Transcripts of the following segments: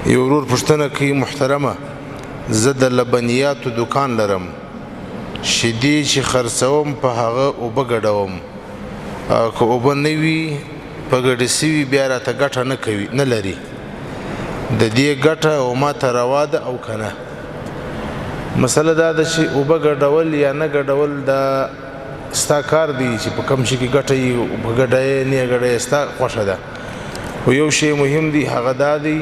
یو ورور پوښتنه کوي، محترمه زه د لبنیاتو دکان لرم، شیدې چې خرڅوم په هغه اوبه ګډوم، او که اوبه نه وي په ګډې سوي بیا راته ګټه نه کوي، نه لري، د دې ګټه او ما ته روا ده او که نه؟ مسله دا ده چې اوبه ګډول یا نه ګډول دا ستا کار دی، چې په کم شي کې ګټه یې په ګډه یې نه ګډه یې ستا خوښه ده. خو یو شی مهم دی، هغه دا دی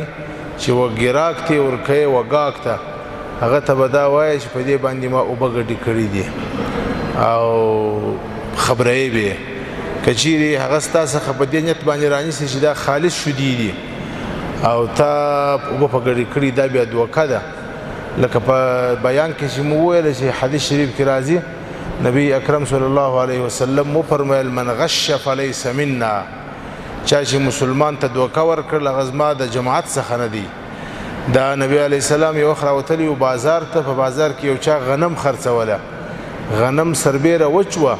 چې و ګراک ته ورکوې، و ګاک ته، هغه ته به دا وایې چې په دې باندې ما اوبه ګډې کړې دي او خبروې به یې. که چیرې هغه ستا څخه په دې نیت باندې رانیسي چې دا خالص شودې دي او تا اوبه په ګډې کړي، دا بیا دوکه ده. لکه په بیان کې چې مو وویل چې حدیث شریف کې راځي، نبی اکرم صلی الله علیه وسلم وفرمایل من غش فلیس منا، چا چې مسلمان ته دوکه ورکړل هغه زما د جماعت څخه نه دی. دا نبی علی السلام یو وخت راوتلی و بازار ته، په بازار کې یو چا غنم خرڅوله، غنم سربیره وچ وه،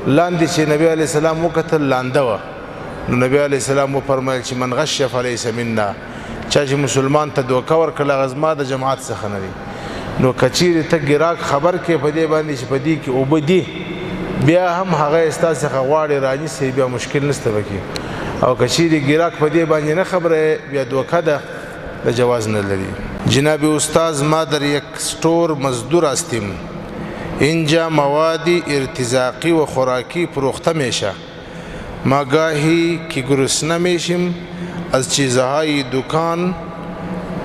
لاندې چې نبی علی السلام وکتل لانده وه. نو نبی علی السلام وفرمایل چې من غش فلیس منا، چا چې مسلمان ته دوکه ورکړله هغه زما د جماعت څخه نه دی. نو کچیرې ته ګراک خبر کې په دې باندې چې په دې کې اوبه دي، بیا هم هغه ستا څخه غواړي رانیسي، بیا مشکل نشته پکې. او کچیرې ګراک په دې باندې نه خبره، بیا دوکه ده، د جواز نه لري. جناب استاد، ما در یک سټور مزدور هستیم، اینجا مواد ارتزاقی و خوراکی فروخته میشه. ما گاهی که گرسنه میشیم از چیزهای دکان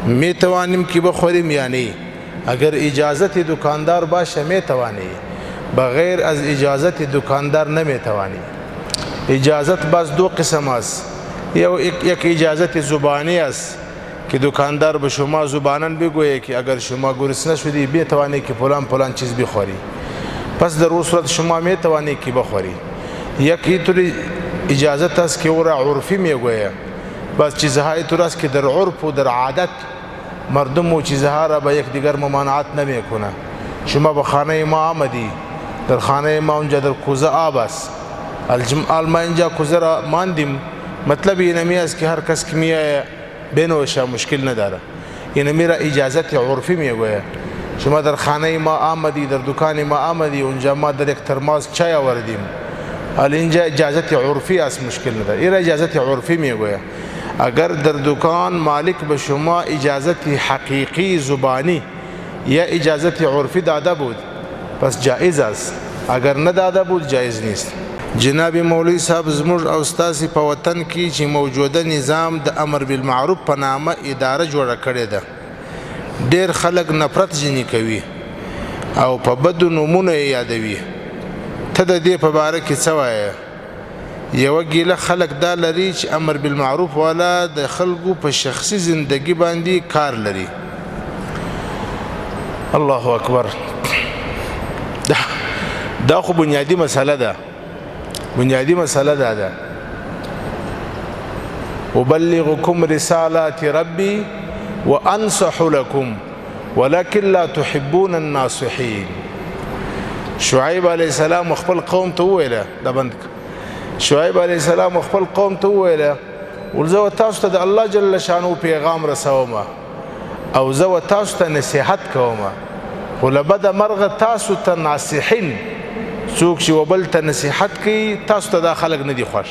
میتوانیم که بخوریم یا نه؟ اگر اجازت دکاندار باشه میتوانی، بغیر از اجازت دکاندار نمیتوانی. اجازت باز دو قسم است، یو یک اجازت زبانی است که دکاندار به شما زبانن بگویه که اگر شما گرسنه شدی میتوانی که فلان فلان چیز بخوری، پس در او صورت شما میتوانی که بخوری. یک اینطوری اجازت است که او را عرفی میگویه. بس چیزهای طور است که در عرف و در عادت مردم و چیزها را به یکدیگر ممانعت نمیکنه. شما به خانه ما آمدی، در خانه ما اونجا در کوزه آب است، ما اینجا کوزه را ماندیم، مطلب اینمی است که هر کس که میآید بنوشه، مشکل نداره. اینمی را اجازت عرفی میگوید. شما در خانه ما آمدی، در دکان ما آمدی، اونجا ما در یک ترماز چای آوردیم، حال اینجا اجازت عرفی است، مشکل نداره. این را اجازت عرفی میگوید. اگر در دکان مالک به شما اجازت حقیقی زبانی یا اجازت عرفی داده بود، پس جایز است. اگر نداده بود، جایز نیست. جناب مولوی صاحب، زموږ او ستاسې په وطن کې چې موجوده نظام د امر بالمعروف په نامه اداره جوړه کړې ده، ډېر خلک نفرت ځینې کوي او په بدو نومونو یې یادوي. ته د دې په باره کې څه وایې؟ یوه ګیله خلک دا لري چې امر بالمعروف والا د خلکو په شخصي زندگی باندې کار لري. الله اکبر، دا خو بنیادی مسله ده. بنیادی مسله دا ده، ابلغكم رسالات ربي وانصح لكم ولكن لا تحبون الناصحين. شعیب علی السلام خپل قوم ته ویله، دا بند، شعیب علی السلام خپل قوم ته ویله ولزه تاسو ته د الله جل شانو پیغام رسوم او زه تاسو ته نصیحت کوم، خو له بده مرغه تاسو ته ناصحین، څوک چې وبل ته نصیحت کوي، تاسو ته دا خلک نه دي خوښ.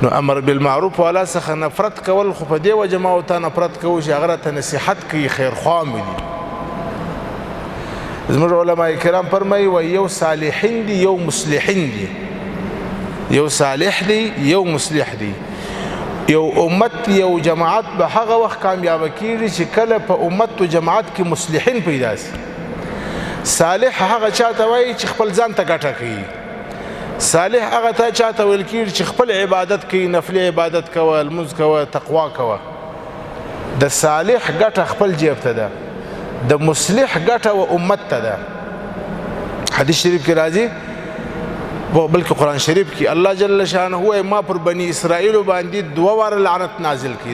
نو امر بالمعروف والا څخه نفرت کول خو په دې وجه ما او ته نفرت کوو چې هغه ته نصیحت کوي، خیرخواه مې دي. زموږ علما کرام فرمایي، و یو صالحین دي، یو مصلحین دي. یو صالح دی، یو مصلح دی. یو امت، یو جماعت به هغه وخت کامیاب کیږي چې کله په امت او جماعت کې مصلحین پیدا شي. صالح هغه چاته وایي چې خپل ځان ته ګټه کوي. صالح هغه ته چاته ویل کیږي چې خپل عبادت کوي، نفلي عبادت کوه، لمونځ کوه، تقوا کوه. د صالح ګټه خپل جیب ته ده، د مصلح ګټه و امت ته ده. حدیث شریف کې راځي، بلکې قرآن شریف کې الله جل شانه وایي ما پر بني اسرائیل باندې دوه واره لعنت نازل کړي.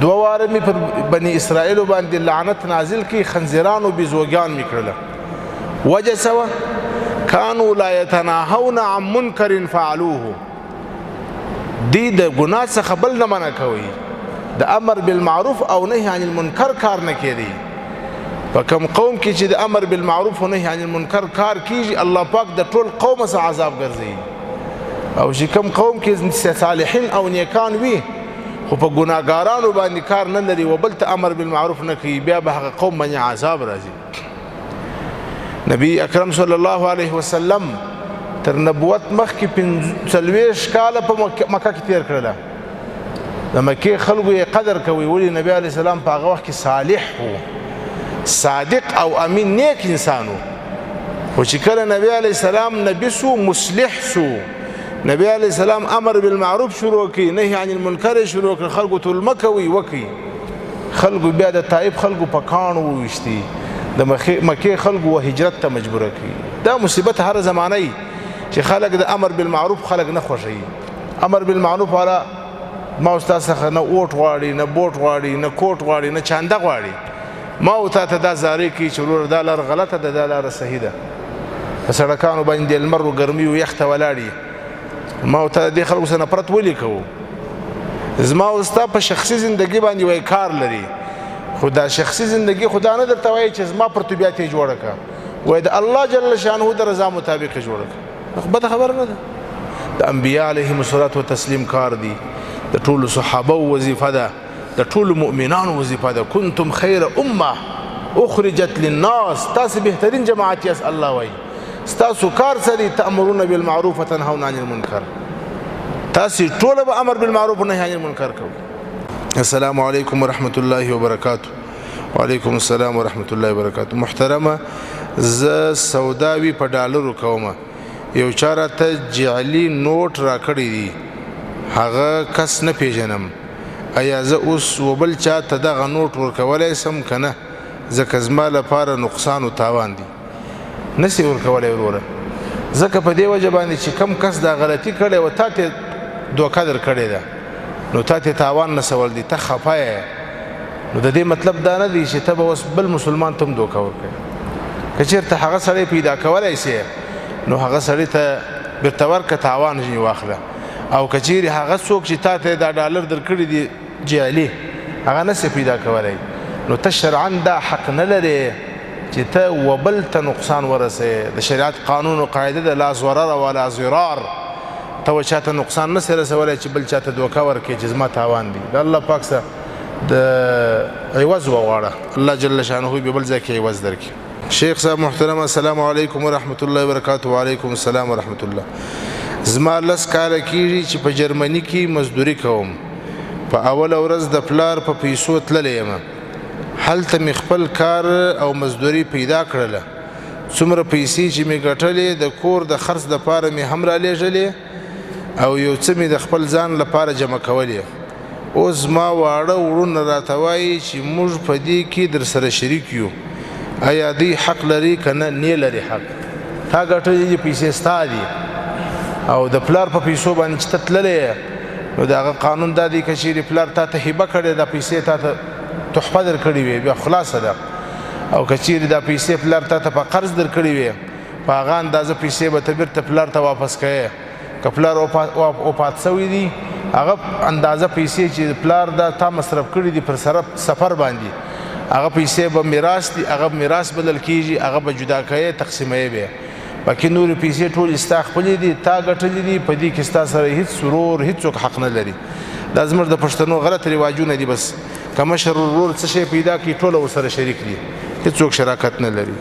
دوه واره می پر بني اسرائیل باندې لعنت نازل کړي، خنزیرانو بیزوګان می کړل. وجه څه وه؟ كانوا لا يتناهون عن منكر فعلوه. دی د ګناه څخه بل نه منع کوي. د امر بالمعروف او نهي عن المنکر کار نه کېدی. په کوم قوم کې چې د امر بالمعروف او نهي عن المنکر کار کیږي، الله پاک د ټول قوم سره عذاب ګرځي. او چې کوم قوم کې صالحین او نیکان وي خو په ګناګارانو باندې کار نه لري و بل ته امر بالمعروف نه کوي، بیا به هغه قوم باندې عذاب راځي. نبی اکرم صلی الله علیه وسلم تر نبوت مخکې 45 کاله په مکه کې تیر کړله. د مکې خلکو یې قدر کوي، ولې نبی علیه السلام په هغه وخت کې صالح وو، صادق او امین نیک انسان وو. خو چې کله نبی علیه السلام نبی سو، مصلح سو، نبی علیه السلام امر بالمعروف شروع کړي، نهي عن المنکر شروع کړي، خلکو ته مه کوئ وکړي. خلکو بیا د طائف خلکو په کاڼو وویشتي، د مکې خلکو و هجرت ته مجبوره کړي. دا مصیبت هر زمانه چې خلک د امر بالمعروف خلک نه خوښوي. امر بالمعروف والا ما او ستا څخه نه اوټ غواړي، نه بوټ غواړي، نه کوټ غواړي، نه چانده غواړي. ما او تا ته دا زارۍ کوي چې وروره دا لار غلطه ده، دا لاره صحیح ده. په سړکانو باندې لمر و ګرمي او یخ ته ولاړ یې، ما او ته د دې خلکو سره نفرت ولې کوو؟ زما او ستا په شخصي زندګي باندې وایي کار لري، خو دا شخصي زندګي خدا نه درته وایي چې زما پر طبیعت یې جوړه کړه، وایي د الله جل شانه د رضا مطابق یې جوړه کړه. بده خبره نه ده. د انبیا علیهم الصلاة والتسلیم کار دی، د ټولو صحابه وظیفه ده، د ټولو مؤمنانو وظیفه ده. کنتم خیر امه اخرجت للناس، تاسو بهترین جماعت یاست. الله وایي ستاسو کار څه دی؟ تأمرون بالمعروف وتنهون عن المنکر. تاسو ټول به امر بالمعروف و نهی عن المنکر کوئ. السلام علیکم ورحمت الله وبرکاته. وعلیکم السلام ورحمت الله وبرکاته. محترمه، زه سوداوي په ډالرو کوم، یو چا راته جعلي نوټ راکړی دی، هغه کس نه پیژنم. ایا زه اوس وبل چا ته دغه نوټ ورکولای سم که نه؟ ځکه زما لپاره نقصان او تاوان دی. نسی ورکولای وروره، ځکه په دې وجه باندې چې کم کس دا غلطي کړې و، تا ته دوکه در کړې ده، نو تا ته تاوان رسول دي، ته خفه یې. نو د دې مطلب دا نه دی چې ته به اوس بل مسلمان ته هم دوکه ورکړې. که چېرته هغه سړی پیدا کولای سي، نو هغه سړی ته بیرته ورکړه، تاوان ځینې واخله. او که چېرې هغه څوک چې تا ته دا ډالر درکړي دي جعلي، هغه نه سي پیدا کولای، نو ته شرعا دا حق نه لرې چې ته وبل ته نقصان ورسې. د شریعت قانون او قاعده ده، لا ضرر ولا ضرار. ته و چاته نقصان نه سي رسولی چې بل چاته دوکه ورکړې چې زما تاوان دی. د الله پاک څخه د عوض وغواړه، الله جل شانه به بل ځای کې عوض درکړي. شیخ صاحب محترم، السلام علیکم ورحمت الله وبرکاته. وعلیکم السلام ورحمت الله. زما 10 کاله کیږي چې په جرمني کې مزدوري کوم. په اوله ورځ د پلار په پیسو تللی یم، هلته مې خپل کار او مزدوري پیدا کړله. څومره پیسې چې مې ګټلې د کور د خرڅ دپاره مې هم رالیږلې او یو څه مې د خپل ځان لپاره جمع کولې. اوس زما واړه وروڼه راته وایي چې موږ په دې کې در سره شریک یو، ایا دوی حق لري که نه؟ نه لري حق. تا ګټلې دي پیسې ستا دي، او د پلار په پیسو باندې چې ته تللی، نو د هغه قانون دا دی که چیرې پلار تا ته هبه کړې، دا پیسې تا ته تحفه درکړې وي، بیا خلاصه ده. او که چیرې دا پیسې پلار تا ته په قرض درکړې وي، په هغه اندازه پیسې به ته بیرته پلار ته واپس کوې. که پلار وفات شوی دی، هغه اندازه پیسې چې پلار دا تا مصرف کړي دي پر سره سفر باندې، هغه پیسې به میراث دي، هغه میراث بدل کیږي، هغه به جدا کوي، تقسیموي به. باقي نورې پیسې ټولې ستا خپلې دي، تا ګټلې دي، په دې کې ستا سره هیڅ ورور هیڅوک حق نه لري. دا زموږ د پښتنو غلط رواجونه دي. بس که مشر ورور څه شی پیدا کړي، ټوله ورسره شریک دي، هیڅوک شراکت نه لري.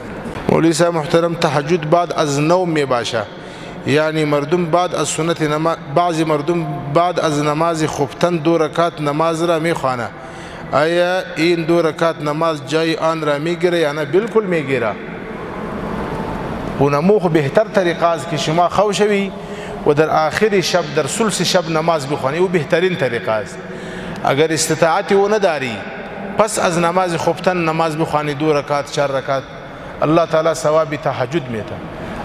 مولوی صاحب محترم، تهجد بعد از نوم می باشه؟ یعنی مردم بعد از سنت نماز، بعضی مردم بعد از نماز خفتن 2 رکعت نماز را میخوانه، آیا این 2 رکعت نماز جای آن را میگیره یا نه؟ بالکل میگیره. اونمو خو بهتر طریقه است که شما خو شوی و در آخر شب در ثلث شب نماز بخوانی، او بهترین طریقه است. اگر استطاعت او نداری، پس از نماز خفتن نماز بخوانی، 2 رکعت 4 رکعت، الله تعالی ثواب تهجد میده.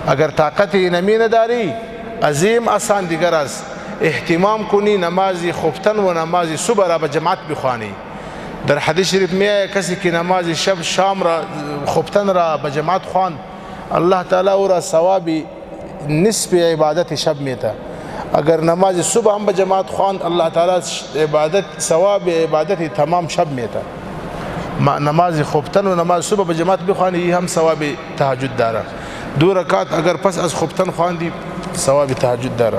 اگر طاقت نمی نداری، عظیم آسان دیگر است، اهتمام کنی نماز خفتن و نماز صبح را به جماعت بخوانی. در حدیث شریف می آید کسی که نماز شب شام را خفتن را به جماعت خواند، الله تعالی او را ثواب نصف عبادت شب میده. اگر نماز صبح هم به جماعت خواند، الله تعالی عبادت، ثواب عبادت تمام شب میته. نماز خفتن و نماز صبح به جماعت بخوانی هم ثواب تهجد داره. دو رکعت اگر پس از خفتن خواندی، ثواب تهجد داره.